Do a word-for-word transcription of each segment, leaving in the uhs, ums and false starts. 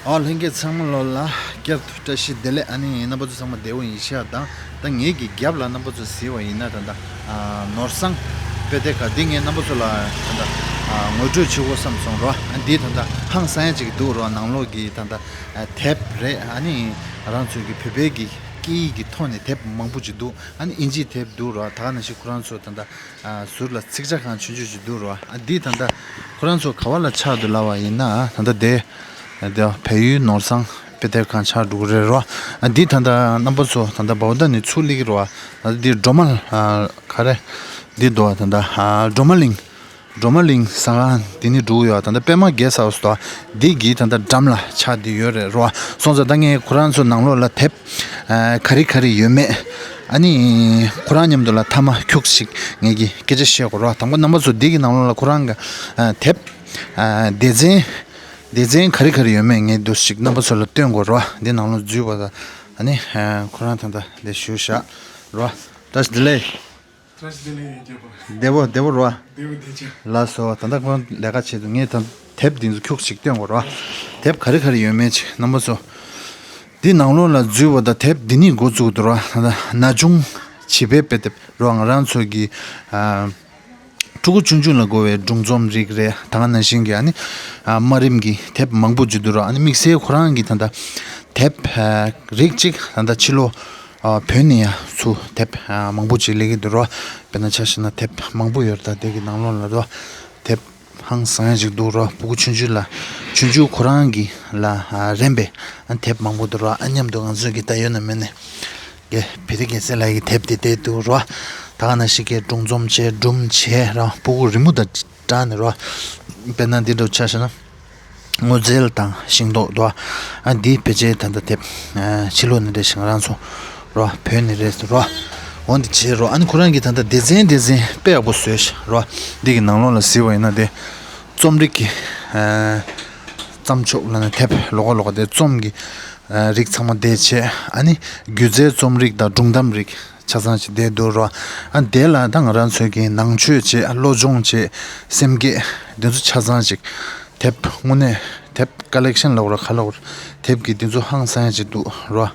ཨོ་ལྷན་རྒྱས་ཚང་མ་ལོ་ལ་བསྐྱར་དུ་བཀྲ་ཤིས་བདེ་ལེགས། ཨ་ནི་རྣམ་པ་ཚོ་ཚང་མ་བདེ་པོ་ཡིན་ཤག་དང་། ད་ངེད་ཀྱི་རྒྱབ་ལ་རྣམ་པ་ཚོ་གཟིགས་པ་ཡིན་ན་ད་ད་ནོར་བཟང་དཔེ་དེབ་ཁང་འདི་ངས་རྣམ་པ་ཚོ་ལ་ད་ད་ངོ་སྤྲོད་བྱེད་དགོས་བསམ་སོང་རོ། ཨ་འདི་ད་ད་ཧང་སང་ཡ་ཅིག་འདུག་རོ། ནང་ལོགས་ཀྱི་ད་ད་དེབ་རེད། ཨ་ནི་རང་ཚོའི་གི་བོད་པའི་གི་སྐད་ཡིག་གི་ཐོག་ནས་དེབ་མང་པོ་ཅིག་འདུག་ཨ་ནི་ཨིན་ཇིའི་དེབ་འདུག་རོ། ད་ག་ནང་བཞིན་ཁོ་རང་ཚོ་ད་ད་ཟུར་ལ་ཚིག་ཇ་ཁང་ཆུང་ཆུང་ཞིག་འདུག་རོ། ཨ་འདི་ད་ལྟ་ཁོ་རང་ཚོ་ག་བ་ལ་ཆགས་འདུག་ལབ་པ་ཡིན་ན་ད་ལྟ་དེ་དེ་བལ་ཡུལ་ནོར་བཟང་དཔེ་དེབ་ཁང་ཆགས་འགྲོ་གི་རེད་རོ། ཨ་འདི་ད་ལྟ་རྣམ་པ་ཚོ་ད་ལྟ་བའོ་ད་ནས་ཚུར་སླེབས་ཀྱི་རོ། ཨ་འདི་སྒྲོལ་མ་ཨ་ག་རེ་འདི་འདུག་ད་ལྟ་ཨ་སྒྲོལ་མ་གླིང་། སྒྲོལ་མ་གླིང་ཟ་ཁང་འདི་ནས་འགྲོ་གི་ཡོད། ད་ལྟ་པད་མ་གེ་སི་ཧའུ་སི་དོ་འདི་གི་ད་ལྟ་འགྲམ་ལ་ཆགས་འདི་ཡོད་རེད་རོ། སོང་ཙང་ད་ངས་ཁོ་རང་ཚོ་ནང་ལོགས་ལ་དེབ་ཨ་ག་རེ་ག་རེ་ཡོད་མེད། ཨ་ནི་ཁོ་རང་མཉམ་དུ་ལ་མཐའ་མ་ཁྱུག་ཅིག་ངེད་ཀྱིས་སྐད་ཆ་བཤད་དགོས་རོ། དང་པོ་རྣམ་པ་ཚོ་འདི་གི་ནང་ལོགས་ལ་ཁོ་རང་གི་ཨ་དེབ་ཨ་སྡེ་ཚན་སྡེ་ཚན་ག་རེ་ག་རེ་ཡོད་མེད་ངས་འདུག་ཅིག་རྣམ་པ་ཚོ་ལ་སྟོན་དགོས་རོ། འདི་ནང་ལོགས་འཛུལ་བ་ད་ཨ་ནི་ཨ་ཁོ་རང་ད་ལྟ་འདི་ཞུ་བཞག་རོ། བཀྲ་ཤིས་བདེ་ལེགས། བཀྲ་ཤིས་བདེ་ལེགས་རྒྱལ་པོ། བདེ་པོ་བདེ་པོ་རོ། བདེ་པོ་བདེ་ཆེ། ལགས་སོ། ད་ལྟ་ཁོང་ལས་ཀ་བྱེད་དུས་ངས་ད་དེབ་འདི་ཚོ་ཁྱུག་ཅིག་སྟོན་དགོས་རོ། དེབ་ག་རེ་ག་རེ་ཡོད་མེད་ཅིག་རྣམ་པ་ཚོ། འདི་ནང་ལོགས་ལ་འཛུལ་བ་དང་དེབ་འདི་ནས་འགོ་བཙུགས་འདུག་རོ། ད་ལྟ་ན་ཆུང་བྱིས་པའི་དཔེ་དེབ་རོ། ང་རང་ཚོ་གི་ཨ་ཕྲུ་གུ་ཆུང་ཆུང་ལ་དགོས་པའི་སྒྲུང་རྩོམ་རིགས་རེད། ད་ག་ནང་བཞིན་གྱི་ཨ་ནི་ཨ་དམའ་རིམ་གྱི་དེབ་མང་པོ་ཅིག་འདུག་རོ། ཨ་ནི་དམིགས་བསལ་ཁོ་རང་གི་ད་ལྟ་དེབ་ཨ་རིགས་གཅིག་ད་ལྟ་ཕྱི་ལོགས་ཨ་བོད་ནས་ཡང་ཚུར་དེབ་ཨ་མང་པོ་ཅིག་སླེབས་ཀྱི་འདུག་རོ། དཔེར་ན་ཆ་བཞག་ན་དེབ་མང་པོ་ཡོད་རེད། ད་དེ་གི་ནང་ལོགས་ལ་རོ། དེབ་ཧང་སང་ཡ་ཅིག་འདུག་རོ། ཕྲུ་གུ་ཆུང་ཆུང་ལ་ཆུང་ཆུང་ཁོ་རང་གི་ལ་ཨ་རན་པའི་ཨ་དེབ་མང་པོ་འདུག་རོ། ཨ་མཉམ་དུ་ང་ཚོས་ཀྱི་ད་ཡོད་ན་མེད་ན་གི་བེ་རི་རྒྱལ་མཚན་ལགས་ཀྱི་དེབ་དེ་བལྟས་འདུག་རོ། ད་ག་ནང་བཞིན་གྱི་སྒྲུང་རྩོམ་བྱས་སྒྲུང་བྱས་རོ། ཕྲུ་གུ་རི་མོ་དང་སྦྲགས་ནས་རོ། དཔེར་ན་འདི་འདྲ་ཆ་བཞག་ན། སྔོ་ཚལ་དང་ཤིང་ཏོག་དོ། ཨ་འདི་ཕལ་ཆེར་ད་ལྟ་དེབ་ཨ་ཕྱི་ལོགས་ནས་རེད་ཤག་ང་རང་ཚོ་རོ། བོད་ནས་རེད་རོ། འོ་འདི་བྱས་རོ། ཨ་ནི་ཁོ་རང་གིས་ད་ལྟ་སྡེ་ཚན་སྡེ་ཚན་དཔེ་ཡག་པོ་བཟོས་ཤག་རོ། འདི་གི་ནང་ལོགས་ལ་གཟིགས་པ་ཡིན་ན་དེ་རྩོམ་རིག་གི་ཨ་བརྩམས་ཆོས་ལབ་ན་དེབ་ལོགས་ཀ་ལོགས་ཀ་དེ་རྩོམ་གྱི་ཨ་རིགས་ཚང་མ་དེ་བྱས། ཨ་ནི་སྒྱུ་རྩལ་རྩོམ་རིག་དང་སྒྲུང་གཏམ་རིགས་ཆ་ཚང་ཅིག་བསྡད་འདུག་རོ། ཨ་དེ་ལ་ད་ང་རང་ཚོའི་གི་ནང་ཆོས་བྱས། ཨ་བློ་སྦྱོང་བྱས། སེམས་བསྐྱེད་འདི་ཚོ་ཆ་ཚང་ཅིག་དེབ་དངོས་གནས་དེབ་ཀ་ལེག་ཤན་ལབ་དགོས་ར་ག་ལབ་དགོས་ར། དེབ་ཀྱི་འདི་ཚོ་ཧང་སང་ཡ་ཅིག་འདུག་རོ།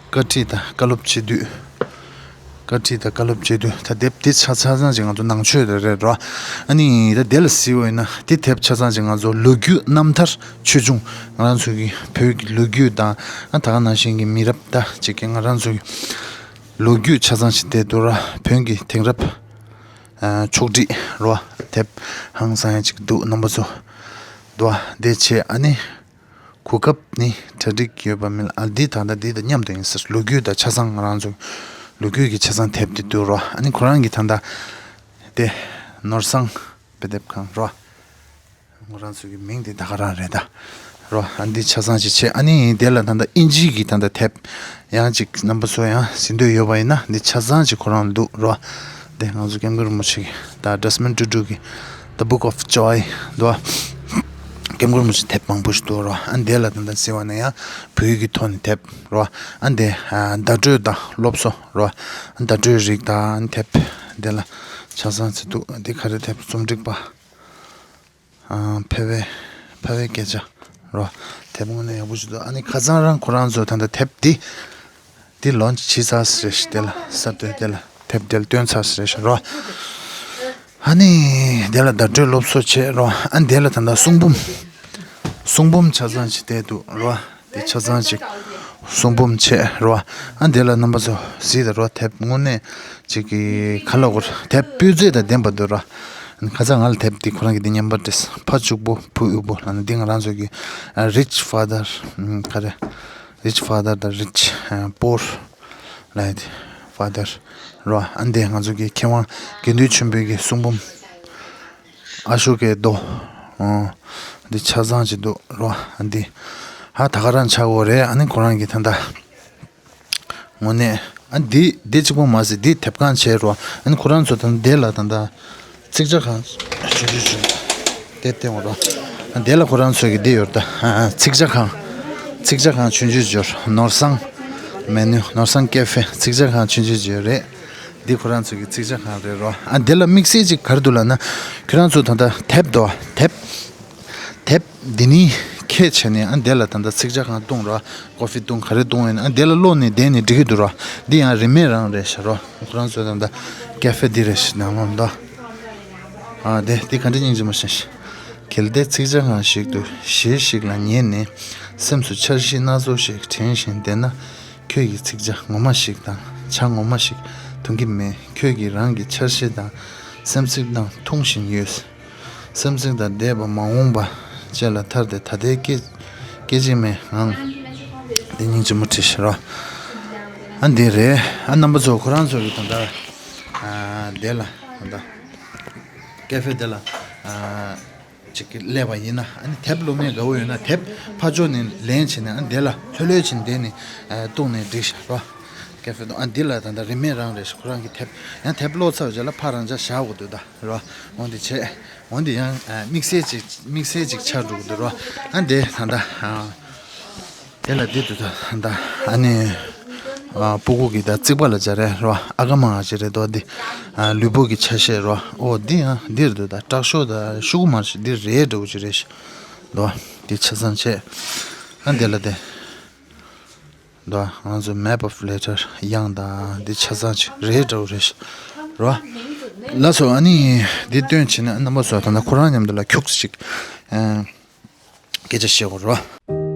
བཀའ་ཁྲིད་དང་བཀའ་སློབ་བྱེད་དུས། བཀའ་ཁྲིད་དང་བཀའ་སློབ་བྱེད་དུས་ད་དེབ་དེ་ཆ་ཆ་ཚང་ཅིག་ང་ཚོ་ནང་ཆོས་དེ་རེད་རོ། ཨ་ནི་ད་དེ་ལ་གཟིགས་པ་ཡིན་ན་དེ་དེབ་ཆ་ཚང་ཅིག་ང་ཚོ་ལོ་རྒྱུས་རྣམ་ཐར་ཆོས་འབྱུང་ང་རང་ཚོ་གི་བོད་ཀྱི་ལོ་རྒྱུས་དང་། ཨ་ད་ག་ནང་བཞིན་གྱི་མི་རབས་ད་ཅིག་གི་ང་རང་ཚོ་གི་ལོ་རྒྱུས་ཆ་ཚང་ཞིག་བསྡད་འདུག་ར། བོན་གྱི་དེང་རབས་ཨ་ཕྱོགས་སྒྲིག་རོ། དེབ་ཧང་སང་ཡ་ཅིག་འདུག་རྣམ་པ་ཚོ། འདུག་བ་དེ་བྱས། ཨ་ནི་གོ་སྐབས་ནི་གྲ་སྒྲིག་ཡོད་པ་མིན། ཨ་འདི་ད་ལྟ་འདི་དང་མཉམ་དུ་ཡིན་ཟེར། ལོ་རྒྱུས་དང་ཆ་ཚང་ང་རང་ཚོ་ལོ་རྒྱུས་ཀྱི་ཆ་ཚང་དེབ་འདི་འདུག་རོ། ཨ་ནི་ཁོ་རང་གི་ད་ལྟ་དེ་ནོར་བཟང་དཔེ་དེབ་ཁང་རོ། ང་རང་ཚོ་གི་མིང་འདི་ད་ག་རང་རེད་ད། རོ། ཨ་འདི་ཆ་ཚང་ཅིག་བྱས། ཨ་ནི་དེ་ལ་ད་ལྟ་ཨིན་ཇི་གི་ད་ལྟ་དེབ་ཡང་ཅིག་རྣམ་པ་ཚོ་ཡང་གཟིགས་འདོད་ཡོད་པ་ཡིན་ན་འདི་ཆ་ཚང་ཅིག་ཁོ་རང་འདུག་རོ། དེ་ང་ཚོ་སྐྱབས་མགོན་རིན་པོ་ཆེ་གི་ད་ཌེ་སི་མོན་ཊུ་ཊུ་གི་The Book of Joy འདུག་བ། སྐྱབས་མགོན་རིན་པོ་ཆེ་དེབ་མང་པོ་ཞིག་འདུག་རོ། ཨ་དེ་ལ་ད་ལྟ་གཟིགས་པ་ན་ཡང་བོད་ཡིག་གི་ཐོག་ནས་དེབ་རོ། ཨ་དེ་ཨ་བརྡ་སྤྲོད་དང་སློབ་གསོ་རོ། ཨ་བརྡ་སྤྲོད་རིགས་དང་དེབ་དེ་ལ་ཆ་ཚང་ཅིག་འདུག་དེ་ག་རེ་དེབ། རྩོམ་སྒྲིག་པ། ཨ་ཕལ་བའི་ཕལ་བའི་སྐད་ཆ་རོ། དེབ་དངོས་གནས་ཡག་པོ་ཞིག་འདུག་ཨ་ནི་ཁ་སང་རང་ཁོ་རང་ཚོ་ད་ལྟ་དེབ་འདི་འདི་ལོན་ཆི་བྱས་ཚར་རེད་ཤག་དེ་ལ་གསར་གཏོད་དེ་ལ་དེབ་དེ་ལ་བཏོན་ཚར་རེད་ཤག་རོ། ཨ་ནི་དེ་ལ་བརྡ་སྤྲོད་སློབ་གསོ་བྱས་རོ། ཨ་ནི་དེ་ལ་ད་ལྟ་གསུང་འབུམ་གསུང་འབུམ་ཆ་ཚང་ཅིག་བསྡད་འདུག་རོ། དེ་ཆ་ཚང་ཅིག་གསུང་འབུམ་བྱས་རོ། ཨ་འདི་ལ་རྣམ་པ་ཚོ་གཟིགས་དང་རོ། དེབ་དངོས་གནས་ཅིག་གི་ག་ལབ་དགོས་རེད། དེབ་སྤུས་ཚད་དང་ལྡན་པ་འདུག་རོ། ཁ་སང་ང་ལ་དེབ་འདི་ཁོ་རང་གི་འདི་ཉན་པ་འདྲ། ཕ་གཅིག་པོ་བུ་དབུལ་པོ་ལབ་ནས་འདི་ང་རང་ཚོ་གི་Rich Father ག་རེ། Rich Father དང་Rich Poor ལབ་ཡ་དེ། Father རོ། ཨ་འདི་ང་ཚོ་གི་མཁས་དབང་དགེ་འདུན་ཆོས་འཕེལ་གི་གསུང་འབུམ། ཨ་ཤོ་ཀའི་རྡོ། ཨོ། འདི་ཆ་ཚང་ཅིག་འདུག་རོ། ཨ་འདི། ཧ་ད་ག་རང་ཆགས་ཡོད་རེད། ཨ་ནི་ཁོ་རང་གི་ད་ལྟ་དངོས་གནས་ཨ་འདི་འདི་གཅིག་པོ་མ་ཟད་འདི་དེབ་ཁང་བྱས་རོ། ཨ་ནི་ཁོ་རང་ཚོ་ད་ལྟ་འདི་ལ་ད་ལྟ་ཚིག་ཇ་ཁང་ཆུང་ཆུང་ཆུང་དེ་བསྟན་འོ་རོ། ཨ་འདི་ལ་ཁོ་རང་ཚོ་གི་འདི་ཡོད་ད། ཨ་ཚིག་ཇ་ཁང་། ཚིག་ཇ་ཁང་ཆུང་ཆུང་ཅིག་ཡོད། ནོར་བཟང་མེ་ནུ། ནོར་བཟང་ཀེ་ཧྥེ། ཚིག་ཇ་ཁང་ཆུང་ཆུང་ཅིག་ཡོད་རེད། འདི་ཁོ་རང་ཚོ་གི་ཚིག་ཇ་ཁང་རེད་རོ། ཨ་འདི་ལ་དམིགས་བསལ་ཅིག་ག་རེ་འདུག་ལབ་ན། ཁྱོད་རང་ཚོ་ད་ལྟ་དེབ་འདུག་བ། དེབ། དེབ་འདི་ནི་མཁས་ ཁྱེད་བྱས་ནས་ཨ་འདི་ལ་ད་ལྟ་ཚིག་ཇ་གང་བཏུང་ར། ཀོ་ཧྥི་བཏུང་ག་རེ་བཏུང་ཡིན་ཨ་འདི་ལ་ཀློག་ནས་བསྡད་ནས་འགྲིག་གི་འདུག་ར། འདི་ཡང་རིན་མེད་རང་རེད་ཤག་ར། ཁོ་རང་ཚོའི་ད་ལྟ་ཀ་ཧྥེ་འདི་རེད་ཤག་ནང་ལོགས་ད། ཨ་དེ་དེ་ག་འདྲ་སྙིང་རྗེ་མོ་ཞིག་གལ་ཏེ་ཚིག་ཇ་གང་ཞིག་ཏུ་གཞས་ཤིག་ལ་ཉན་ནས་སེམས་སུ་འཆར་གཞི་སྣ་ཚོགས་ཤིག་དྲན་བཞིན་བསྡད་ན། ཁྱོད་ཀྱི་ཚིག་ཇ་ངོ་མ་ཞིག་དང་ཇ་ངོ་མ་ཞིག་འཐུང་གི་མེད། ཁྱོད་ཀྱིས་རང་གི་འཆར་གཞི་དང་སེམས་ཚིག་དང་མཐུན་བཞིན་ཡོད། སེམས་ཚིག་དང་འདས་པ་མ་འོངས་པ་བཅས་ལ་ཐར་ཏེ་ད་ལྟའི་སྐད་སྐད་ཅིག་མའི་ངང་དེ་སྙིང་རྗེ་མོ་བྲིས་ཤག་ར། ཨ་འདི་རེད། ཨ་རྣམ་པ་ཚོ་ཁོ་རང་ཚོ་གི་ད་ལྟ་ཨ་དེ་ལ་ད་ལྟ་ཀ་ཧྥེ་དེ་ལ་ཨ་ཅིག་གི་སླེབས་པ་ཡིན་ན་ཨ་ནི་དེབ་ཀློག་མཁན་དགའ་བོ་ཡོད་ན་དེབ་ཕར་ཕྱོགས་ནས་ལེན་བྱས་ནས་ཨ་འདི་ལ་ལྷོད་ལྷོད་བྱས་ནས་བསྡད་ནས་ཨ་བཏུང་ནས་འགྲིག་ཤག་ར། ཀ་ཧྥེ་དང་ཨ་འདི་ལ་ད་ལྟ་རིན་མེད་རང་རེད་ཤག་ཁོ་རང་གི་དེབ་ཡང་དེབ་ཀློག་ཚར་བའི་རྗེས་ལ་ཕར་རང་འཇགས་བཞག་དགོས་འདུག་ད་ར། འོན་ཏེ་བྱས། འོན་ཏེ་ཡང་ཨ་དམིགས་བསལ་ཅིག་དམིགས་བསལ་ཅིག་ཆགས་འགྲོ་གི་འདུག་ར། ཨ་འདི་ད་ལྟ་ཨ་དེ་ལ་འདི་འདུག་ད་ད་ཨ་ནི་ཨ་སྤུ་གུ་གི་ད་རྩིག་པ་ལ་སྦྱར་རེད་ར། ཨ་ཀ་མ་ང་ཅི་རེད་དོ་འདི་ཨ་ལུས་པོ་གི་ཆ་ཤས་ར། ཨོ་འདི་ཡང་འདི་རེད་འདུག་ད་དྲག་ཤོས་ད་ཤུ་གུ་མ་རེད་ཤག་འདི་རས་འདྲ་བོ་ཅིག་རེད་ཤག་འདུག་འདི་ཆ་ཚང་བྱས། ཨ་འདི་ལ་དེ། འདུག་ང་ཚོ་Map of Letter དབྱངས་དང་འདི་ཆ་ཚང་ཅིག་རེད་འདྲ་བོ་རེད་ཤག་ར། ལགས་སོ། ཨ་ནི་འདི་སྟོན་བྱས་ནས་རྣམ་པ་ཚོ་ད་ལྟ་ཁོ་རང་མཉམ་དུ་ལ་ཁྱུག་ཙམ་ཅིག་ཨ་སྐད་ཆ་བཤད་དགོས་ར།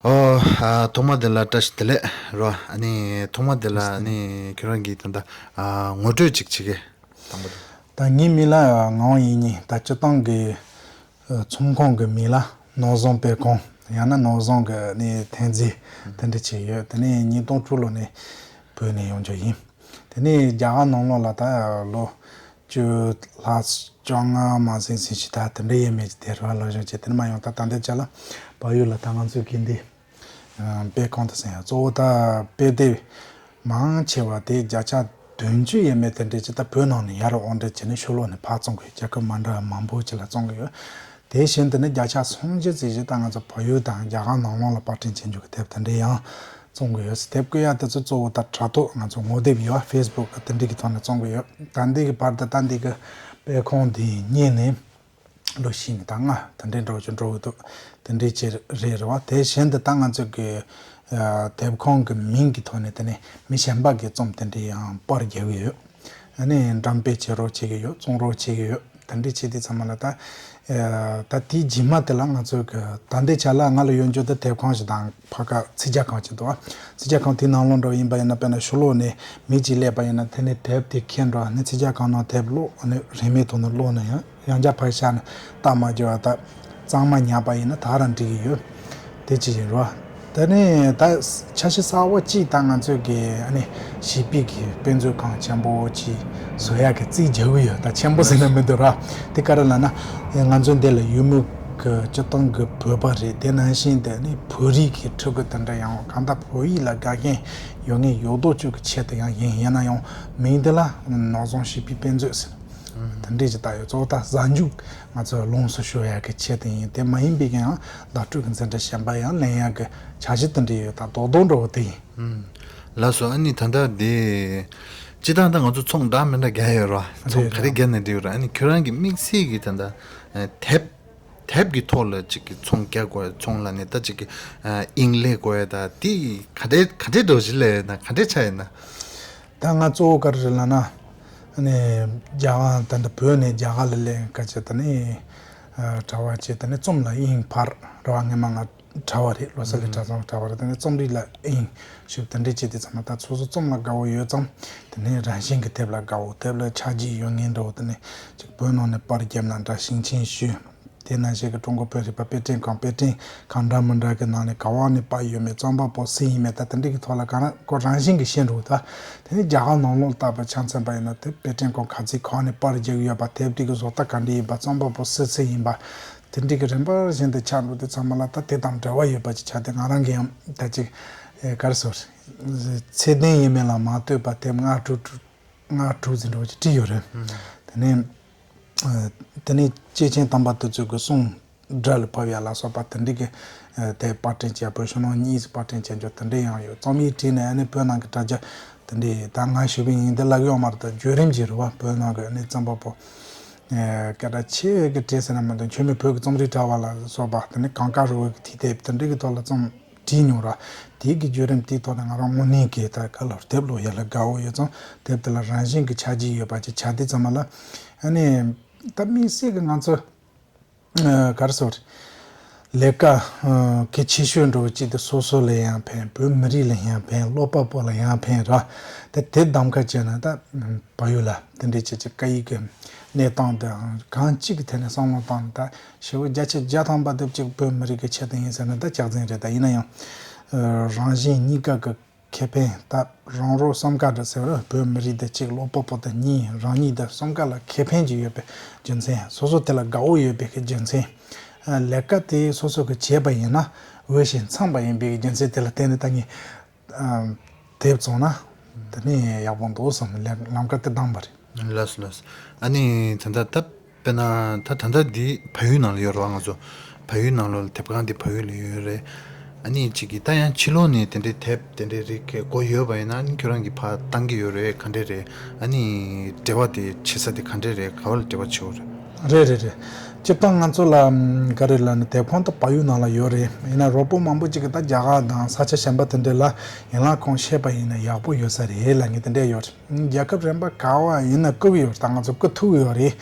ཨོ། ཨ་ཐོག་མ་དེ་ལ་བཀྲ་ཤིས་བདེ་ལེགས་རོ། ཨ་ནི་ཐོག་མ་དེ་ལ་ཨ་ནི་ཁྱོད་རང་གིས་ད་ལྟ་ཨ་ངོ་སྤྲོད་ཅིག་བྱེད་གི་དང་པོ་དེ། ད་ངའི་མིང་ལ་ངག་དབང་དབྱིག་གཉེན། ད་སྤྱིར་བཏང་གི་ཨ་ཚོང་ཁང་གི་མིང་ལ་ནོར་བཟང་སྤེལ་ཁང་ཡང་ན་ནོར་བཟང་གི་ཨ་ནི་འཐེན་རྫས་དེ་འདྲ་བྱས་ཡོད། དེ་ནས་ཉིས་སྟོང་དྲུག་ལོ་ནས་བོད་ནས་ཡོང་རྒྱུ་ཡིན། དེ་ནས་རྒྱ་གར་ནང་ལོགས་ལ་ད་ལོ་བཅུ་ལྷག་བཅོ་ལྔ་མ་ཟིན་ཟིན་ཞིག་ད་དེ་འདྲ་ཡས་མས་ཀྱི་དེ་རུ་ལ་བཞག་བྱས་དེ་ནས་མ་ཡོང་ད་ད་ལྟའི་ཆ་ལ་བལ་ཡུལ་ལ་ད་ང་ཚོའི་དགེ་འདུན་ཨ་དཔེ་ཁང་དུ་ཟིན་ཡང་གཙོ་བོ་ད་དཔེ་དེབ་མང་ཆེ་བ་དེ་བརྒྱ་ཆ་བདུན་ཅུ་ཡས་མས་དེ་འདྲ་ཅིག་ད་བོད་ནང་ནས་ཡར་དབོར་འདྲ་བྱས་ནས་ཕྱི་ལོགས་ནས་ཕར་བཙོང་གི་ཡོད། རྒྱལ་ཁབ་མ་འདྲ་བ་མང་པོ་ཅིག་ལ་བཙོང་གི་ཡོད། དེ་བཞིན་དུ་ནི་བརྒྱ་ཆ་སུམ་ཅུ་ཙམ་ཞིག་ད་ང་ཚོ་བལ་ཡུལ་དང་རྒྱ་གར་ནང་ལོགས་ལ་པར་སྐྲུན་བྱེད་འཇུག་གི་དེབ་དེ་འདྲ་ཡང་བཙོང་གི་ཡོད། དེབ་བརྐོ་ཡག་དེ་ཚོ་གཙོ་བོ་ད་དྲ་ཐོག་ང་ཚོ་ངོ་དེབ་ཡོད་ཕེ་སི་བུག་དེ་འདྲ་གི་ཐོག་ནས་བཙོང་གི་ཡོད། ད་འདི་གི་བར་དུ་ད་འདི་གི་དཔེ་ཁང་འདི་གཉེར་ནས་ལོ་བཞི་ནས་ད་ལྔ་དེ་འདྲའི་འགྲོ་རྒྱུ་འགྲོ་གི་འདུག་དེ་འདྲའི་ཆེད་རེད་རེད་བ། དེ་བཞིན་དུ་ད་ང་ཚོ་གི་ཨ་དེབ་ཁང་གི་མིང་གི་ཐོག་ནས་དེ་ནས་མི་གཞན་པ་གིས་རྩོམ་དེ་འདྲའི་ཡང་པར་རྒྱག་གི་ཡོད། ཨ་ནི་འགྲེམས་སྤེལ་བྱེད་རོགས་བྱེད་ཀྱི་ཡོད། བཙོང་རོགས་བྱེད་ཀྱི་ཡོད། དེ་འདྲའི་བྱེད་དུས་ཚང་མ་ལ་ད་ཨ་ད་དེའི་རྗེས་མ་དེ་ལ་ང་ཚོ་གི་ད་ལྟའི་ཆ་ལ་ང་ལ་ཡོད་རྒྱུ་དེ་དེབ་ཁང་ཞིག་དང་ཕ་ག་ཚིག་ཇ་ཁང་ཞིག་འདུག་བ། ཚིག་ཇ་ཁང་དེའི་ནང་ལོགས་འགྲོ་ཡིན་པ་ཡིན་ན་དཔེར་ན་ཕྱི་ལོགས་ནས་མི་གཅིག་སླེབས་པ་ཡིན་ན་དེ་ནས་དེབ་དེ་ཁྱེར་འགྲོ། ཨ་ནི་ཚིག་ཇ་ཁང་ནང་དེབ་ཀློག་ཨ་ནི་རིན་མེད་ཐོག་ནས་ཀློག་ན་ཡང་། ཡང་བསྐྱར་ཕར་བཞག་ནས་རྟགས་མ་བརྒྱབ་པ་དང་གཙང་མ་ཉར་པ་ཡིན་ན་ད་རང་འགྲིག་གི་ཡོད། དེ་ཅི་ཡིན་རོ། དེ་ནས་ད་འཆར་གཞི་གསར་བ་གཅིག་ད་ང་ཚོས་ཀྱི་ཨ་ནི་བྱིས་པའི་གི་དཔེ་མཛོད་ཁང་ཆེན་པོ་ཅིག་བཟོ་ཡག་གི་རྩིས་རྒྱག་གི་ཡོད། ད་ཆེན་པོ་ཟེར་ན་མི་འདུག་ར། དེ་ག་རེ་ལབ་ན་ང་ཚོ་འདི་ལ་ཡུལ་མི་གི་སྤྱིར་བཏང་གི་བོད་པ་རེད། དེ་ནང་བཞིན་དེ་ནི་བོད་རིགས་ཀྱི་ཕྲུ་གུ་དེ་འདྲ་ཡང་གང་ལྟར་བོད་ཡིག་ལ་དགའ་མཁན་ཡོད་ངེས་ཡོད་མདོག་ཅིག་གི་ཆེད་དུ་ཡང་ཡིན། ཡིན་ན་ཡང་མིང་འདི་ལ་ནོར་བཟང་བྱིས་པའི་དཔེ་མཛོད་ཟེར། དེ་འདྲས་ཀྱི་ད་ཡོད། གཙོ་བོ་ད་གཟའ་མཇུག་ང་ཚོ་ལོངས་སུ་སྤྱོད་ཡག་གི་ཆེད་དུ་ཡིན། དེ་མ་ཡིན་པའི་གི་ཡང་བརྡ་སྤྲོད་ཀྱི་འཛིན་གྲྭ་གཞན་པ་ཡང་ལེན་ཡག་གི་འཆར་གཞི་དེ་འདྲས་ཡོད། ད་རྡོག་རྡོག་འདྲ་བོ་དེ་ཡིན། ཨུམ། ལགས་སོ། ཨ་ནི་ད་ལྟ་དེ་སྤྱིར་བཏང་ད་ང་ཚོ་ཚོང་འདྲ་མི་འདྲ་རྒྱག་ཡོད་ར། ཚོང་རེད་ག་རེ་རེད། རྒྱག་ནས་འགྲིག་ཡོད་ར། ཨ་ནི་ཁྱོད་རང་གི་དམིགས་བསལ་གྱི་ད་ལྟ་དེབ་དེབ་ཀྱི་ཐོག་ལ་ཅིག་གི་ཚོང་རྒྱག་དགོས། ཚོང་ལ་ནི་ད་ཅིག་གི་ཨིན་ལས་དགོས་ཡ་ད་དེ་ག་འདྲས་ག་འདྲས་འགྲོ་བཞིན་ལས་ཡོད་ན་ག་འདྲས་ཆགས་ཡོད་ན། ད་ང་གཙོ་བོ་ག་རེ་རེད་ལབ་ན། ཨ་ནི་རྒྱ་གར་ད་ལྟ་བོད་ནས་རྒྱ་གར་ལ་སླེབས་སྐབས་ཀྱི་ད་ནི་གྲྭ་པ་བྱས་ད་ནི་རྩོམ་ལ་དབྱིངས་འཕར་ར་བ། སྔས་མ་ང་གྲྭ་པ་རེད། ལོ་གསར་ལས་གྲྭ་ཚང་གྲྭ་པ་རེད། ད་ནི་རྩོམ་རིག་ལ་དབྱིངས་ཞུགས་དེ་འདྲས་བྱས་དུས་ཙམ་པ་ད་སོ་སོ་རྩོམ་ལ་དགའ་བོ་ཡོད་ཙང་དེ་ནི་རང་བཞིན་གྱི་དེབ་ལ་དགའ་བོ། དེབ་ལ་ཆ་རྒྱུས་ཡོད་མཁན་འདྲ་བོ་དེ་ནི་ཅིག་བོད་ནང་ནས་པར་བརྒྱབ་ན་འདྲ། ཞིང་ཆེན་ཞུས། དེ་ནང་བཞིན་གྱི་ཀྲུང་གོ་བོད་རིག་པ་དཔེ་སྐྲུན་ཁང་། དཔེ་སྐྲུན་ཁང་འདྲ་མི་འདྲ་གི་ནང་ནས་ག་བ་ནས་པར་ཡོད་མེད། རྩོམ་པ་པོ་སུ་ཡིན་མིན། ད་དེ་འདྲ་གི་ཐོག་ལ་གང་ལ་ཁོ་རང་བཞིན་གྱིས་ཤེས་འགྲོ་གི། ད་དེ་ནས་རྒྱ་གར་ནང་ལོགས་ལྟ་བུ་ཆ་མཚོན་པ་ཡིན་ན་དེ་དཔེ་སྐྲུན་ཁང་ག་ཚོད་གང་ནས་པར་རྒྱག་ཡོད་པ། དེབ་དེ་གི་བཟོ་ལྟ་ག་འདྲ་ཡིན་པ། རྩོམ་པ་པོ་སུ་སུ་ཡིན་པ། དེ་འདྲ་གི་རིམ་པ་བཞིན་དུ་ཆགས་འགྲོ་དུས་ཙམ་པ་ལ་ད་དེ་དང་འབྲེལ་བ་ཡོད་པ་ཅིག་ཆགས་ཏེ་ང་རང་གིས་ཡང་ད་ཅིག་ཨེ་ག་རེ་ཟེར། ཚད་ལྡན་ཡིན་མིན་ལ་མ་ལྟོས་པ་དེབ་ལྔ་དྲུག་དྲུག་ལྔ་དྲུག་ཙམ་འདྲ་བོ་ཅིག་བྲིས་ཡོད་རེད། དེ་ནས་ཨ་དེ་ནས་སྐྱེས་ཆེན་དམ་པ་དེ་ཚོ་གི་གསུང་སྒྲ་ལ་ཕབ་ཡ་ལ་སོགས་པ་དེ་འདྲ་གི་ཨ་དེ་པར་སྐྲུན་བྱས། བོད་ཕྱི་ནང་གཉིས་སུ་པར་སྐྲུན་བྱས་འཇོག་དེ་འདྲ་ཡང་ཡོད། རྩོམ་ཡིག་བྲིས་ནས་ཨ་ནི་བོད་ནང་གི་དྲ་རྒྱ་དེ་འདྲ་ད་ང་ཞུ་བའི་ཡིན་དེ་ལབ་ཡོད་མ་རེད། ད་བརྒྱུད་རིམ་གྱི་རེད་བ། བོད་ནང་གི་ཨ་ནི་རྩོམ་པ་པོ་ཨ་སྐད་གྲགས་ཆེ་གི་བྲིས་ཟེར་ན་མི་འདུག་མཆོད་མེ་བོད་ཀྱི་རྩོམ་རིག་དྲ་བ་ལ་སོགས་པ། དེ་ནས་གངས་དཀར་རི་བོ་གི་དུས་དེབ་དེ་འདྲ་གི་ཐོག་ལ་རྩོམ་བྲིས་མྱོང་ར། དེའི་གི་བརྒྱུད་རིམ་དེའི་ཐོག་ནས་ང་རང་དངོས་གནས་ཀྱི་ད་ག་ལ་དེབ་ཀློག་ཡ་ལ་དགའ་བོ་ཡོད་ཙང་དེབ་དེ་ལ་རང་བཞིན་གྱི་ཆ་རྒྱུས་ཡོད་པ་ཅིག་ཆགས་དུས་ཙམ་པ་ལ། ཨ་ནི་ད་དམིགས་བསལ་གྱི་ང་ཚོ་ཨ་ག་རེ་ཟེར། ལས་ཀ་ཨ་གལ་ཆེ་ཤོས་འདྲ་བོ་ཅིག་དེ་སོ་སོ་ལ་ཡང་ཕན། བོད་མི་རིགས་ལ་ཡང་ཕན། ཀློག་པ་པོ་ལ་ཡང་ཕན་ར། དེ་དེབ་གདམ་ཁ་བྱས་ན་ད་བལ་ཡུལ་ལ་དེ་འདྲའི་ཅིག་ཅིག་སྐད་ཡིག་གི་གནས་སྟངས་དེའང་གང་ཅིག་གི་ཐད་ནས་བསམ་བློ་བཏང་ནས་ད། ཞེ་པོ་བརྒྱ་ཆ་བརྒྱ་ཐམ་པ་དེབ་ཅིག་བོད་མི་རིགས་ཀྱི་ཆེད་དུ་ཡིན་ཟེར་ན་ད་ལྕགས་འཛིན་རེད། ད་ཡིན་ན་ཡང་ཨ་རང་གཞན་གཉིས་ཀ་གི་ཁེ་ཕན། ད་རང་རོགས་གསུམ་ཀ་འདྲ་ཟེར་བ། བོད་མི་རིགས་དེ་གཅིག། ཀློག་པ་པོ་དེ་གཉིས། རང་ཉིད་དེ་གསུམ་ཀ་ལ་ཁེ་ཕན་ཅིག་ཡོད་པའི་རྒྱུ་མཚན། སོ་སོ་དེ་ལ་དགའ་བོ་ཡོད་པའི་གི་རྒྱུ་མཚན། ཨ་ལས་ཀ་དེ་སོ་སོ་གི་བྱས་པ་ཡིན་ན་འོས་ཤིང་འཚམས་པ་ཡིན་པའི་གི་རྒྱུ་མཚན་དེ་ལ་བརྟེན་ནས་ད་ངས་ཨ་དེབ་བཙོང་ན་དེ་ནས་ཡག་པོ་འདུག་བསམ་ནས་ལམ་ཁ་དེ་བདམས་པ་རེད། ལགས་སོ་ལགས་སོ། ཨ་ནི་ད་ལྟ་ད་དཔེར་ན་ད་ད་ལྟ་འདི་བལ་ཡུལ་ནང་ལ་ཡོད་རེད་བ། ང་ཚོ་བལ་ཡུལ་ནང་ལོགས་ལ་དེབ་ཁང་འདི་བལ་ཡུལ་ལ་ཡོད་རེད། ཨ་ནི་གཅིག་གིས་ད་ཡང་ཕྱི་ལོགས་ནས་དེ་འདྲའི་དེབ་དེ་འདྲའི་རིགས་དགོས་ཡོད་པ་ཡིན་ན། ཨ་ནི་ཁྱོད་རང་གིས་ཕར་བཏང་གི་ཡོད་རེད། ག་འདྲས་རེད། ཨ་ནི་འབྲེལ་བ་དེ་བྱེད་ས་དེ་ག་འདྲས་རེད། ག་བ་ལ་འབྲེལ་བ་བྱེད་དགོས་རེད། རེད་རེད་རེད། སྤྱིར་བཏང་ང་ཚོ་ལ་ཨམ་ག་རེ་ལབ་ན་དེབ་ཁང་ད་བལ་ཡུལ་ནང་ལ་ཡོད་རེད། ཡིན་ན་རོགས་པོ་མང་པོ་ཅིག་གིས་ད་རྒྱ་གར་དང་ས་ཆ་གཞན་པ་དེ་འདྲ་ལ་ཡན་ལག་ཁང་ཕྱེས་པ་ཡིན་ན་ཡག་པོ་ཡོད་ས་རེད་ལབ་མཁན་དེ་འདྲ་ཡོད་རེད། རྒྱལ་ཁབ་རིམ་པ་ག་བ་ཡིན་ན་བསྐུར་གི་ཡོད་རེད། ད་ང་ཚོ་བསྐུར་ཐུབ་ཀྱི་ཡོད་རེད།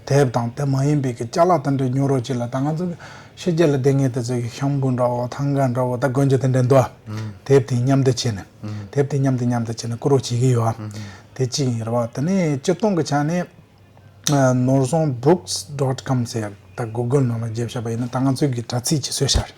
དེབ་དང་དེ་མ་ཡིན་པའི་གི་ཅ་ལག་དེ་འདྲ་ཉོ་རོགས་བྱེད་ལ། ད་ང་ཚོ་ཕྱི་རྒྱལ་ལ་བསྡད་མཁན་དེ་ཚོ་གི་ཤམ་བུ་འདྲ་བོ། ཐང་ག་འདྲ་བོ། ད་དགོས་རྒྱུ་དེ་འདྲ་འདུག་དེབ་དེ་མཉམ་འདེགས་བྱས་ནས། དེབ་དེ་མཉམ་དུ་མཉམ་དུ་བྱས་ནས་བསྐུར་རོགས་བྱེད་ཀྱི་ཡོད། དེ་གཅིག་ཡིན་རེད་བ། དེ་ནས་སྤྱིར་བཏང་གི་ཆ་ནས་ཨ་ནོར་བཟང་books dot com ཟེར་ཡ། ད་Google ནང་ལ་རྒྱབ་བཞག་པ་ཡིན་ན་ད་ང་ཚོའི་གི་དྲ་ཚིགས་ཅིག་བཟོས་ཤག་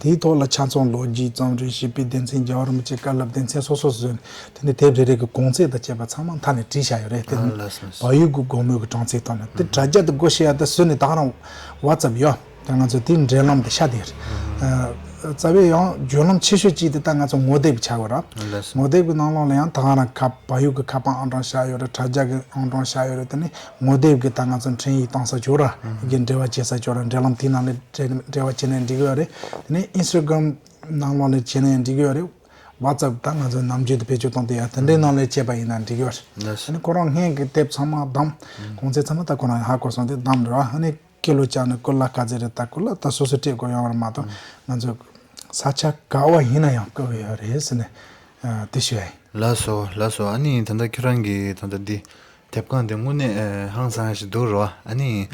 དེའི་ཐོག་ལ་ཆ་ཚང་ལོ་རྒྱུས། རྩོམ་རིག། བྱིས་པའི་སྡེ་ཚན། རྒྱལ་བ་རིན་པོ་ཆེའི་བཀའ་སློབ་སྡེ་ཚན་སོ་སོ་བཟོས་ནས། དེ་ནས་དེབ་རེ་རེ་གི་གོང་ཚད་དང་བཅས་པ་ཚང་མ་མཐའ་ནས་བྲིས་བཞག་ཡོད་རེད། དེ་ཨ་ལགས་སོ། བལ་ཡུལ་གྱི་སྒོར་མོའི་གི་གྲངས་ཚད་ཐོག་ནས་དེ་དྲ་རྒྱ་དེ་སྒོ་ཕྱེ་ཡ་དེ་བཟོས་ནས་ད་ག་རང་WhatsApp ཡོད། ད་ང་ཚོ་དེའི་འབྲེལ་ལམ་དེ་ཤ་དེ་རེད། ཨ་རྩ་བའི་ཡང་བརྒྱུད་ལམ་ཆེ་ཤོས་གཅིག་དེ་ད་ང་ཚོ་ངོ་དེབ་ཆགས་ཡོད་ར། ལགས་སོ། ངོ་དེབ་ཀྱི་ནང་ལོགས་ལ་ཡང་ད་ག་རང་ཁ་བལ་ཡུལ་གྱི་ཁ་པར་ཨང་གྲངས་བཞག་ཡོད་རེད། དྲ་རྒྱ་གི་ཨང་གྲངས་བཞག་ཡོད་རེད། དེ་ནས་ངོ་དེབ་ཀྱི་ད་ང་ཚོ་འཕྲིན་ཡིག་གཏོང་ས་ཅིག་ཡོད་ར། གི་འབྲེལ་བ་བྱེད་ས་ཅིག་ཡོད་ར། འབྲེལ་ལམ་དེའི་ནང་ལ་འབྲེལ་འབྲེལ་བ་བྱས་ནས་འགྲིག་གི་ཡོད་རེད། དེ་ནས་Instagram ནང་ལོགས་ལ་བྱས་ནས་འགྲིག་གི་ཡོད་རེད། WhatsApp ད་ང་ཚོ་ནམ་རྒྱུན་དུ་བེད་སྤྱོད་གཏོང་དེ་ཡ་དེ་འདྲའི་ནང་ལ་བྱས་པ་ཡིན་ན་འགྲིག་གི་ཡོད་རེད། ལགས་སོ། དེ་ནས་ཁོ་རང་སྔོན་གྱི་དེབ་ཚང་མ་བདམས། གོང་ཚད་ཚང་མ་ད་ཁོ་རང་ཧ་གོ་སོང་དེ་བདམས་རེད་བ། ཨ་ནི་ཀི་ལོ་བཅག་ནས་ཀུ་ལ་ག་ཚད་རེད། ད་ཀུ་ལ་ད་སོ་སོ་སྤྲད་དགོས་ཡོང་བ་མ་གཏོགས་ང་ཚོ་ས་ཆ་ག་བ་ཡིན་ན་ཡང་བསྐུར་གི་ཡོད་རེད་ཟེར་ནས་ཨ་དེ་ཞུ་ཡ་ཡིན། ལགས་སོ་ལགས་སོ། ཨ་ནི་ད་ལྟ་ཁྱོད་རང་གིས་ད་ལྟ་འདི་དེབ་ཁང་དེ་དངོས་གནས་ཨ་ཧང་སང་ཞིག་འདུག་རོ། ཨ་ནི་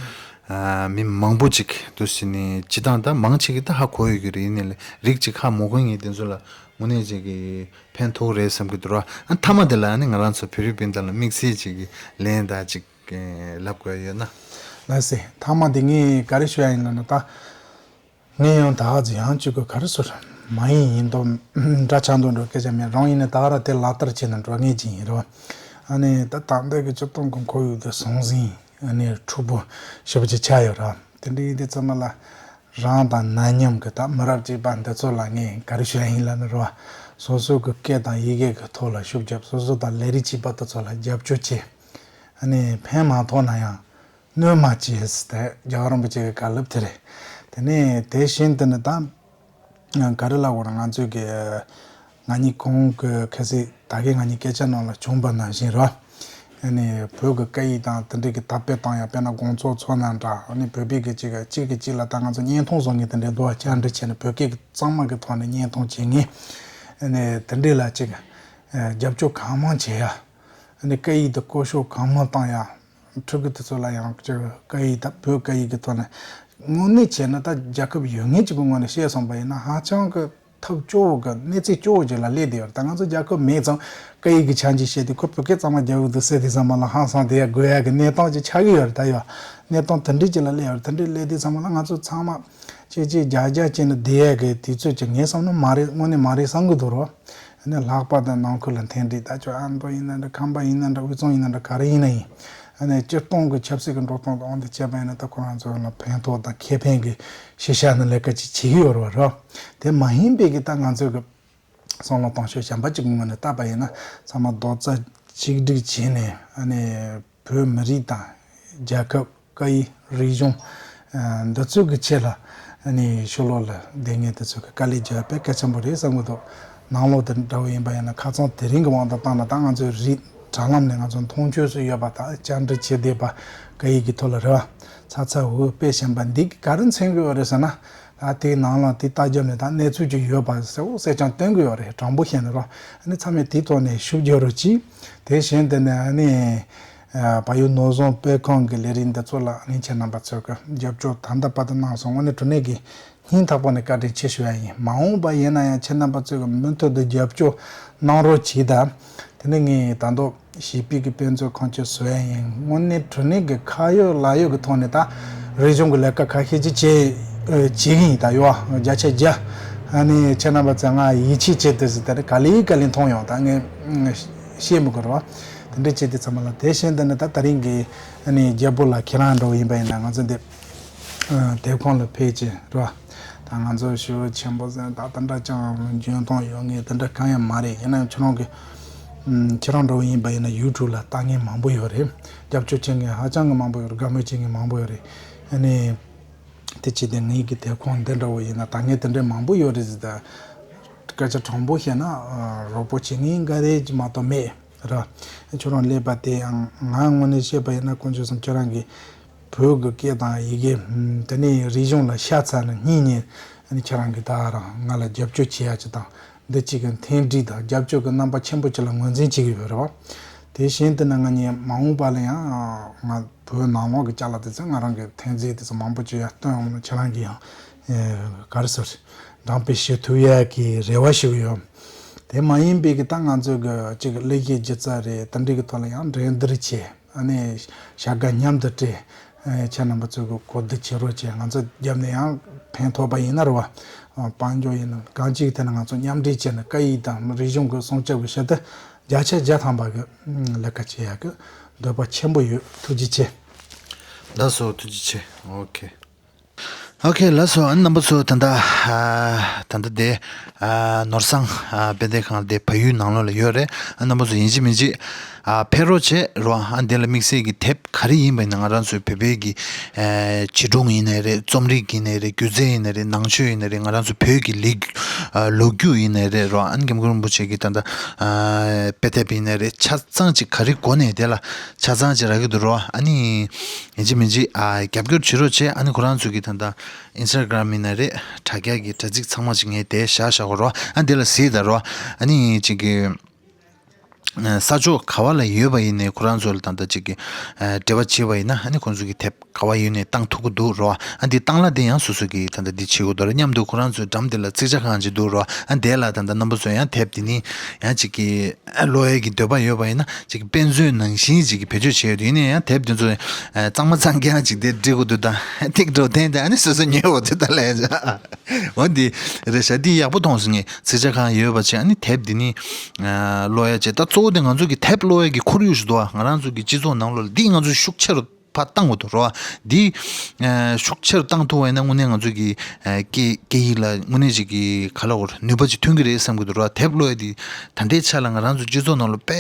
ཨ་མི་མང་པོ་ཅིག་འདུག་ཟེར་ནས་སྤྱིར་བཏང་ད་མང་ཆེ་གིས་ད་ཧ་གོ་ཡོད་ཀྱི་རེད། ཡིན་ནའི་རིགས་ཅིག་ཧ་མ་གོ་མཁན་དེ་ཚོ་ལ་དངོས་གནས་ཅིག་གི་ཕན་ཐོགས་རེད་བསམ་གྱི་འདུག་རོ། ཨ་མཐའ་མ་དེ་ལ་ཨ་ནི་ང་རང་ཚོ་བོད་རིགས་སྤུན་ཟླ་ལ་དམིགས་བསལ་ཅིག་གི་ལན་ད་ཅིག་ལབ་དགོས་ཡོད་ན། ལགས་སེ། མཐའ་མ་དེ་ངས་ག་རེ་ཞུ་ཡ་ཡིན་ལབ་ན་ད། ངས་ཡང་ད་ག་ཚོད་ཡང་གཅིག་གི་ག་རེ་ཟེར། མ་ཡིན་ཡིན་མདོག་འདྲ་ཆགས་མདོག་འགྲོ་སྐད་ཆ་མེད། རང་ཡིན་ན་ད་ག་རང་དེ་ལག་བསྟར་བྱས་ནས་འགྲོ་ངེས་ཀྱི་ཡིན་རོ། ཨ་ནི་ད་ད་ལྟ་གི་སྤྱིར་བཏང་གི་ཁོར་ཡུག་དེ་ཟང་ཟིང་ཨ་ནི་འཁྲུག་པོ་ཞེ་པོ་ཅིག་ཆགས་ཡོད་ར། དེ་འདྲ་ཡིན་དུས་ཙམ་པ་ལ། རང་དང་ན་མཉམ་གི་ད་མི་རབས་གཅིག་པ་འདི་ཚོ་ལ་ངས་ག་རེ་ཞུ་ཡ་ཡིན་ལབ་ན་རོ། སོ་སོ་གི་སྐད་དང་ཡི་གེ་གི་ཐོག་ལ་ཤུགས་རྒྱབ། སོ་སོ་དང་ལས་རིགས་གཅིག་པ་དེ་ཚོ་ལ་རྒྱབ་སྐྱོར་བྱེད། ཨ་ནི་ཕན་མ་ཐོགས་ན་ཡང་གནོད་མ་བྱེད་ཟེར་ཏེ་རྒྱལ་བ་རིན་པོ་ཆེ་གི་བཀའ་སློབ་དེ་རེད། དེ་ནས་དེ་བཞིན་དུ་ནི་ད་ག་རེ་ལབ་དགོས་རེད། ང་ཚོའི་གི་ང་གཉིས་གོང་གི་ཁ་སང་ད་གིན་ང་གཉིས་སྐད་ཆ་ནང་ལ་བྱུང་བ་ནང་བཞིན་རོ། ཨ་ནི་བོད་ཀྱི་སྐད་ཡིག་དང་དེ་འདྲའི་གི་དར་སྤེལ་བཏང་ཡ། དཔེར་ན་དགོང་ཚོགས་ཚོགས་ན་འདྲ། ཨ་ནི་བོད་པའི་གི་གཅིག་གཅིག་གིས་གཅིག་ལ་ད་ང་ཚོ་བརྙན་ཐུང་བཟོ་མཁན་དེ་འདྲའི་འདུག་བ། བཅར་འདྲི་བྱས་ནས་བོད་སྐད་གཙང་མ་གི་ཐོག་ནས་བརྙན་ཐུང་བྱེད་མཁན། ཨ་ནི་དེ་འདྲའི་ལ་གཅིག་རྒྱབ་སྐྱོར་གང་མང་བྱེད་ཡ། ཨ་ནི་སྐད་ཡིག་དེ་བཀོལ་སྤྱོད་གང་མང་བཏང་ཡ། ཕྲུ་གུ་དེ་ཚོ་ལ་ཡང་གཅིག་སྐད་ཡིག་དང་བོད་སྐད་ཡིག་གི་ཐོག་ནས་དངོས་གནས་བྱས་ན། ད་རྒྱལ་ཁབ་ཡོད་མཁན་གཅིག་པུའི་ངོས་ནས་བཤད་སོང་པ་ཡིན་ན་ཧ་ཅང་གི་ཐབས་སྐྱོ་བོ་གི་གནས་ཚུལ་སྐྱོ་བོ་ཅིག་ལ་སླེབས་བསྡད་ཡོད་རེད། ད་ང་ཚོ་རྒྱལ་ཁབ་མེད་ཙང་སྐད་ཡིག་གི་ཆ་འཇོག་བྱས་ཏེ་ཁོ་བོད་སྐད་གཙང་མ་རྒྱག་གི་འདུག་ཟེར་དུས་ཙམ་པ་ལ་ཧང་སངས་བསྡད་ཡ་དགོས་ཡ་གི་གནས་སྟངས་ཅིག་ཆགས་ཀྱི་ཡོད་རེད། ད་ཡོད་གནས་སྟངས་དེ་འདྲའི་ཅིག་ལ་སླེབས་ཡོད་རེད། དེ་འདྲའི་སླེབས་དུས་ཙམ་པ་ལ་ང་ཚོ་ཚང་མ་གཅིག་གཅིག་རྒྱག་རྒྱག་བྱས་ནས་བསྡད་ཡ་གི་དུས་ཚོད་ཅིག་ངས་བསམ་ན་མ་རེད། དངོས་གནས་མ་རེད་བསམ་གི་འདུག་རོ། ཨ་ནི་ལྷག་པར་དུ་ནང་ཁུལ་ལ་མཐུན་སྒྲིལ། ད་ཁྱོད་ཨ་མདོ་ཡིན་ན་འདྲ། ཁམས་པ་ཡིན་ན་འདྲ། དབུས་གཙང་ཡིན་ན་འདྲ། ག་རེ་ཡིན་ན་ཡིན། ཨ་ནི་སྤྱིར་བཏང་གི་ཆབ་སྲིད་ཀྱི་འགྲོ་སྟངས་དང་དབང་དུ་བྱས་པ་ཡིན་ན། ད་ཁོ་རང་ཚོ་ལ་ཕན་ཐོགས་དང་ཁེ་ཕན་གྱི་ཤེས་བྱ་ནི་ལས་ཀ་ཅིག་བྱེད་ཀྱི་ཡོད་རེད་བ་རོ། དེ་མ་ཡིན་པའི་གི་ད་ང་ཚོའི་གི་བསམ་བློ་གཏོང་ཕྱོགས་གཞན་པ་ཅིག་གི་ངོས་ནས་བལྟས་པ་ཡིན་ན། ཚང་མ་རྡོག་རྩ་གཅིག་སྒྲིལ་བྱས་ནས། ཨ་ནི་བོད་མི་རིགས་དང་རྒྱལ་ཁབ། སྐད་ཡིག་རིག་གཞུང་། ཨ་འདི་ཚོ་གི་ཆེད་ལ་ཨ་ནི་ཕྱི་ལོགས་ལ་བསྡད་མཁན་དེ་ཚོ་གི་དཀའ་ལས་རྒྱག་དཔེ་གལ་ཆེན་པོ་རེད་བསམ་གི་འདུག་ནང་ལོགས་དེ་འདྲ་བོ་ཡིན་པ་ཡིན་ན། ཁ་སང་དེ་རིང་གི་དབང་དུ་བཏང་ན། ད་ང་ཚོའི་རིགས་དྲ་ལམ་ནས་ང་ཚོ་མཐོང་ཆོས་སུ་ཡོད་པ་དང་བཅར་འདྲི་བྱེད་བསྡད་པ། སྐད་ཡིག་གི་ཐོག་ལ་རེད་བ། ཚ་ཚ་འུར་འུར་དཔེ་བཞིན་པ་འདི་གིས་ག་རེ་མཚོན་གི་ཡོད་རེད་ཟེར་ན། ད་དེའི་ནང་ལ་དེ་ལྟ་རྒྱབ་ནས་ད་གནས་ཚུལ་ཅིག་ཡོད་པ་གསལ་པོ་གསལ་རྐྱང་སྟོན་གི་ཡོད་རེད། དྲང་པོ་བཤད་ན་རོ། ཨ་ནི་ཚང་མས་དེའི་ཐོག་ནས་ཤུགས་རྒྱག་རོགས་གྱིས། དེ་བཞིན་དུ་ནི་ཨ་ནི་ཨ་བལ་ཡུལ་ནོར་བཟང་དཔེ་ཁང་གི་ལས་རིགས་འདི་ཚོ་ལ་ཨ་ནི་ཁྱེད་རྣམ་པ་ཚོས་ཀྱི་རྒྱབ་སྐྱོར་ད་ལྟ་བར་དུ་གནང་སོང་། དངོས་གནས་དྲང་གནས་ཀྱི་སྙིང་ཐག་པ་ནས་བཀའ་དྲིན་ཆེ་ཞུ་ཡ་ཡིན། མ་འོངས་པ་ཡིན་ན་ཡང་ཁྱེད་རྣམ་པ་ཚོས་ཀྱི་མུ་མཐུད་དུ་རྒྱབ་སྐྱོར་གནང་རོགས་གྱིས། ད་དེ་ནི་ངས་ད་དུང་བྱིས་པའི་གི་དཔེ་མཛོད་ཁང་ཆེད་བཟོ་ཡ་ཡིན། དངོས་གནས་དྲང་གནས་ཀྱི་ཁ་ཡོད་ལག་ཡོད་ཀྱི་ཐོག་ནས་ད་རིག་གཞུང་གི་ལས་ཀ་ཁ་ཤས་ཅིག་བྱེད་བྱེད་ཀྱི་ཡིན། ད་ཡོད་བརྒྱ་ཆ་བརྒྱ། ཨ་ནི་ཁྱེད་རྣམ་པ་ཚོས་ང་ཡིད་ཆེས་བྱེད་དུས་སུ་ད་རེས་ག་ལེ་ག་ལེ་མཐོང་ཡོང་། ད་ངས་བཤད་མི་དགོས་རེད་བ། དེ་འདྲ་བྱེད་དུས་ཚང་མ་ལ། དེ་བཞིན་དུ་ནི་ད་དེ་རིང་གི་ཨ་ནི་རྒྱལ་པོ་ལགས་ཁྱེད་རང་འདྲ་བོ་ཡིན་པ་ཡིན་ན། ང་ཚོ་འདི་ཨ་དེབ་ཁང་ལ་ཕེབས་ཀྱི་རེད་བ། ད་ང་ཚོ་ཞེ་པོ་ཆེན་པོ་ཟེར་ད་དེ་འདྲ་ཅང་འཇོན་ཐང་ཡོད་མཁན་དེ་འདྲ་གང་ཡང་མ་རེད། ཡིན་ན་ཡང་ཁྱེད་རང་གི་ཨམ་ཁྱེད་རང་འདྲ་བོ་ཡིན་པ་ཡིན་ན་ཡུ་ཊུབ་ལ་ལྟ་མཁན་མང་པོ་ཡོད་རེད། རྒྱབ་སྐྱོར་བྱེད་མཁན་ཧ་ཅང་གི་མང་པོ་ཡོད་རེད། དགའ་མོས་བྱེད་མཁན་མང་པོ་ཡོད་རེད། ཨ་ནི་དེ་བྱས་ཏེ་ངའི་གི་དེབ་ཁང་འདི་འདྲ་བོ་ཡིན་ན་ལྟ་མཁན་དེ་འདྲ་མང་པོ་ཡོད་རེད་ཟེར། ད་སྐད་ཆ་དྲང་པོ་བཤད་ན་ཨ་རོགས་པ་བྱེད་མཁན་འགའ་རེ་ཅིག་མ་གཏོགས་མེད་ར། ཁྱོད་རང་སླེབས་པ་དེ་ཡང་ང་དངོས་གནས་བཤད་པ་ཡིན་ན་དཀོན་མཆོག་གསུམ་ཁྱོད་རང་གི་བོད་ཀྱི་སྐད་དང་ཡི་གེ་ཨམ་དེ་ནས་རིག་གཞུང་ལ་ཤ་ཚ་ནས་སྙིང་ནས་ཨ་ནི་ཁྱེད་རང་གིས་ད་རང་ང་ལ་རྒྱབ་སྐྱོར་བྱེད་ཡ་ཅིག་དང་། འདི་གཅིག་གི་མཐུན་སྒྲིལ་དང་རྒྱབ་སྐྱོར་གྱི་རྣམ་པ་ཆེན་པོ་གཅིག་ལ་ངོས་འཛིན་བྱེད་ཀྱི་ཡོད་རེད་བ། དེ་བཞིན་དུ་ནི་ང་གཉིས་མ་འོངས་པ་ལ་ཡང་ང་བོད་ནང་ལོགས་ཀྱི་ཅ་ལག་དེ་ཚོ་ང་རང་གི་ཐོན་རྫས་དེ་ཚོ་མང་པོ་ཅིག་ཡར་བཏོན་འོང་ན་ཁྱེད་རང་གིས་ཡང་ཨེ་ག་རེ་ཟེར་འགྲེམས་སྤེལ་བྱེད་ཐུབ་ཡ་གི་རེ་བ་ཞུ་གི་ཡོད། དེ་མ་ཡིན་པའི་གི་ད་ང་ཚོའི་གི་གཅིག་གི་གླུ་གཞས་སྒྱུ་རྩལ་རེད། དེ་འདྲའི་གི་ཐོག་ལ་ཡང་འགྲན་བསྡུར་བྱས། ཨ་ནི་བྱ་དགའ་མཉམ་དུ་སྤྲད། ཨེ་ཁྱེད་རྣམ་པ་ཚོས་གི་གོ་བསྡུར་བྱེད་རོགས་བྱས། ང་ཚོ་རྒྱབ་ནས་ཡང་ཕན་ཐོགས་པ་ཡིན་ན་རེད་བ། ཨ་དཔལ་འབྱོར་ཡིན་ན་གང་ཅིའི་ཐད་ནས་ང་ཚོ་མཉམ་འབྲེལ་བྱས་ནས་སྐད་ཡིག་དང་རིག་གཞུང་གི་སྲུང་སྐྱོབ་ཀྱི་ཆེད་དུ་བརྒྱ་ཆ་བརྒྱ་ཐམ་པ་གི་ལས་ཀ་བྱེད་ཡག་གི་འདོད་པ་ཆེན་པོ་ཡོད། ཐུགས་རྗེ་ཆེ། ལགས་སོ། ཐུགས་རྗེ་ཆེ། ཨོ་ཁེ། ཨོ་ཁེ། ལགས་སོ། ཨ་ནི་རྣམ་པ་ཚོ་ད་ལྟ་ཨ་ད་ལྟ་དེ་ཨ་ནོར་བཟང་ཨ་དཔེ་དེབ་ཁང་དེ་བལ་ཡུལ་ནང་ལོགས་ལ་ཡོད་རེད། ཨ་རྣམ་པ་ཚོ་ཡིན་གཅིག་མིན་གཅིག་ཨ་ཕེབས་རོགས་བྱེད་རོགས། ཨ་འདི་ལ་དམིགས་བསལ་གྱི་དེབ་ག་རེ་ཡིན་པ་ཡིན་ན་ང་རང་ཚོའི་བོད་པའི་གི་ཨ་བྱིས་སྒྲུང་ཡིན་ནའི་རེད། རྩོམ་རིག་ཡིན་ནའི་རེད། སྒྱུ་རྩལ་ཡིན་ནའི་རེད། ནང་ཆོས་ཡིན་ནའི་རེད། ང་རང་ཚོའི་བོད་ཀྱི་ལི་ཨ་ལོ་རྒྱུས་ཡིན་ནའི་རེད་རོགས། ཨ་ནི་སྐྱབས་མགོན་རིན་པོ་ཆེ་གི་ད་ལྟ་ཨ་དཔེ་དེབ་ཡིན་ནའི་རེད། ཆ་ཚང་ཅིག་ག་རེ་དགོས་ནའི་དེ་ལ་ཆ་ཚང་ཅིག་རག་གི་འདུག་རོགས། ཨ་ནི་ཡིན་གཅིག་མིན་གཅིག་ཨ་རྒྱབ་སྐྱོར་བྱེད་རོགས་བྱེད། ཨ་ནི་ཁོ་རང་ཚོ་གི་ད་ལྟ་ཨིན་སི་ཊ་གྷི་རམ་ཡིན་ནའི་རེད། དྲ་རྒྱ་གི་དྲ་ཚིགས་ཚང་མ་ཅིག་ངས་དེ་བཞག་བཞག་གོ་རོགས། ཨ་འདི་ལ་གཟིགས་དང་རོགས། ཨ་ནི་ཅིག་གི་ ས་ཕྱོགས་ག་བ་ལ་ཡོད་པ་ཡིན་ནའི་ཁོ་རང་ཚོ་ལ་ད་ལྟ་ཅིག་གི་འབྲེལ་བ་བྱས་པ་ཡིན་ན། ཨ་ནི་ཁོང་ཚོ་གི་དེབ་ག་བ་ཡོད་ནའི་བཏང་ཐུབ་ཀྱི་འདུག་རོ། ཨ་འདི་བཏང་གླ་དེ་ཡང་སོ་སོ་གི་ད་ལྟ་འདི་བྱེད་དགོས་འདུག་ར། མཉམ་དུ་ཁོ་རང་ཚོའི་འགྲམ་དེ་ལ་ཚིག་ཇ་ཁང་ཅིག་འདུག་རོ། ཨ་འདི་ལ་ད་ལྟ་རྣམ་པ་ཚོ་ཡང་དེབ་འདི་ནི་ཡང་ཅིག་གི་ཀློག་ཡས་ཀྱི་འདོད་པ་ཡོད་པ་ཡིན་ན། ཅིག་དཔེ་མཛོད་ནང་བཞིན་ཅིག་གི་བེད་སྤྱོད་བྱས་ཡོད་དུས། ཡིན་ནའི་ཡང་དེབ་འདི་ཚོ་གཙང་མ་གཙང་རྐྱང་ཅིག་དེ་འབྲི་དགོས་འདུག་ད་ཐིག་འགྲོ་ཐེན་ད་ཨ་ནི་སོ་སོ་ཉོས་འོ་དེ་ད་ལས་འོ་འདི་རེད་ཤག་འདི་ཡག་པོ་མཐོང་སོང་ངས། ཚིག་ཇ་ཁང་ཡོད་པ་བྱས། ཨ་ནི་དེབ་འདི་ནི་ཀློག་ཡ་བྱས། ད་གཙོ་བོ་དེ་ང་ཚོ་གི་དེབ་ཀློག་ཡ་གི་ཁོར་ཡུག་ཞིག་འདུག་ཨ། ང་རང་ཚོ་གི་སྤྱི་ཚོགས་ནང་ལོགས་ལ་འདི་ང་ཚོ་ཤུགས་ཆེ་རུ་ཕར་བཏང་དགོས་འདུག་རོ། འདི་ཤུགས་ཆེ་རུ་བཏང་ཐུབ་པ་ཡིན་ན་དངོས་གནས་ང་ཚོ་གི་སྐད་སྐད་ཡིག་ལ་དངོས་གནས་ཅིག་གི་ག་ལ་འོར་ནུས་པ་ཅིག་ཐོན་གི་རེད་བསམ་གི་འདུག་རོ། དེབ་ཀློག་ཡ་འདི་ད་ལྟའི་ཆ་ལ་ང་རང་ཚོ་སྤྱི་ཚོགས་ནང་ལོགས་དཔེ་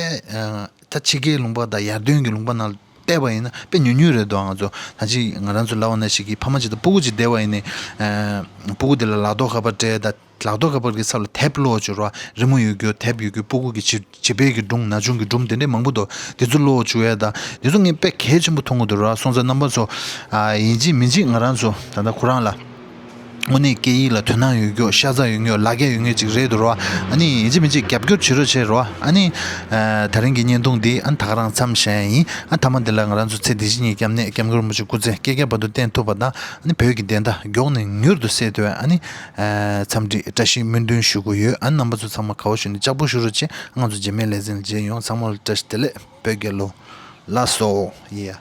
ད་ཕྱི་རྒྱལ་ལུང་པ་དང་ཡར་ཐོན་གྱི་ལུང་པ་ནང་བལྟས་པ་ཡིན་ན་དཔེ་ཉུང་ཉུང་རེད་འདུག་ང་ཚོ་ད་ཅི་ང་རང་ཚོ་ལབ་པ་ནང་བཞིན་གྱི་ཕ་མ་ཅིག་དང་སྤུ་གུ་ཅིག་བསྡད་པ་ཡིན་ནའི། ཨ་སྤུ་གུ་དེ་ལ་ལག་ཐོག་ཁ་པར་སྤྲད། ད་ལག་ཐོག་ཁ་པར་གྱི་ཚབ་ལ་དེབ་ཀློག་བཅུག་རོགས། རི་མོ་ཡོད་རྒྱུ་དེབ་ཡོད་རྒྱུ། སྤུ་གུ་གི་བྱིས་བྱིས་པའི་གི་སྒྲུང་། ན་ཆུང་གི་སྒྲུང་དེ་འདྲས་མང་པོ་འདུག་དེ་ཚོ་ཀློག་བཅུག་ཡས་ད་དེ་ཚོ་ངས་དཔེ་གལ་ཆེན་པོ་མཐོང་གི་འདུག་རོགས། སོང་ཙང་རྣམ་པ་ཚོ་ཨ་ཡིན་གཅིག་མིན་གཅིག་ང་རང་ཚོ་ད་ལྟ་ཁོ་རང་ལ་དངོས་གནས་སྐད་ཡིག་ལ་དོ་སྣང་ཡོད་རྒྱུ། ཤ་ཚ་ཡོད་རྒྱུ། ལག་ཁྱེར་ཡོད་མཁན་ཅིག་རེད་འདུག་རོགས། ཨ་ནི་ཡིན་གཅིག་མིན་གཅིག་རྒྱབ་སྐྱོར་བྱེད་རོགས། བྱེད་རོགས། ཨ་ནི་ཨ་ད་རིང་གི་བརྙན་ཐུང་འདི་ཨ་ནི་ད་ག་རང་མཚམས་བཞག་ཡ་ཡིན། ཨ་མཐའ་མ་འདི་ལ་ང་རང་ཚོ་ཚེ་འདི་ཕྱི་གཉིས་སྐྱབས་གནས་སྐྱབས་མགོན་རིན་པོ་ཆེ་སྐུ་ཚེ་བསྐལ་བརྒྱར་བར་དུ་བརྟན་ཐུབ་པ་དང་། ཨ་ནི་བོད་ཀྱི་བདེན་མཐའ་མགྱོགས་ནས་མྱུར་དུ་གསལ་ཐུབ། ཨ་ནི་ཨ་འཚམས་འདྲི་བཀྲ་ཤིས་སྨོན་འདུན་ཞུ་གི་ཡོད། ཨ་ནི་རྣམ་པ་ཚོ་ཚང་མ་དགའ་བོ་བྱུང་ནས་ལྕགས་པོ་བཞུ་རོགས་བྱེད། ང་ཚོ་རྗེས་མའི་ལེ་ཚན་ལ་མཇལ་ཡོང་། ཚང་མ་ལ་བཀྲ་ཤིས་བདེ་ལེགས། བོད་རྒྱལ་ལོ། ལགས་སོ། ཡ།